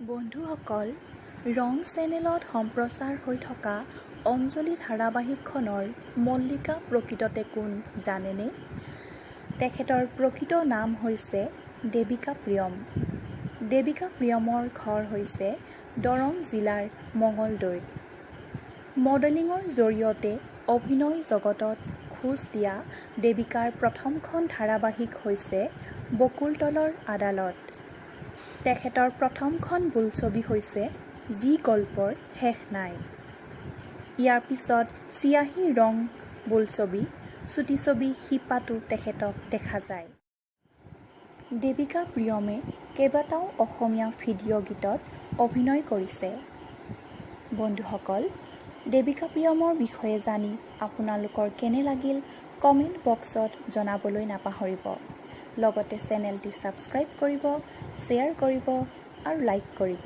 বন্ধুসকল, ৰং চেনেলত সম্প্ৰচাৰ হৈ থকা অঞ্জলি ধাৰাবাহিকখনৰ মল্লিকা প্ৰকৃততে কোন জানেনে? তেখেতৰ প্ৰকৃত নাম হৈছে দেৱিকা প্ৰিয়ম। দেৱিকা প্ৰিয়মৰ ঘৰ হৈছে দৰং জিলাৰ মঙলদৈত। মডেলিঙৰ জৰিয়তে অভিনয় জগতত খোজ দিয়া দেৱিকাৰ প্ৰথমখন ধাৰাবাহিক হৈছে বকুলতলৰ আদালত। তেখেতৰ প্ৰথমখন বোলছবি হৈছে যি গল্পৰ শেষ নাই। ইয়াৰ পিছত চিয়াহী ৰং বোলছবি, চুটি ছবি শিপাতো তেখেতক দেখা যায়। দেৱিকা প্ৰিয়মে কেইবাটাও অসমীয়া ভিডিঅ' গীতত অভিনয় কৰিছে। বন্ধুসকল, দেৱিকা প্ৰিয়মৰ বিষয়ে জানি আপোনালোকৰ কেনে লাগিল কমেণ্ট বক্সত জনাবলৈ নাপাহৰিব। লগতে চেনেলটি ছাবস্ক্ৰাইব কৰিব, শ্বেয়াৰ কৰিব আৰু লাইক কৰিব।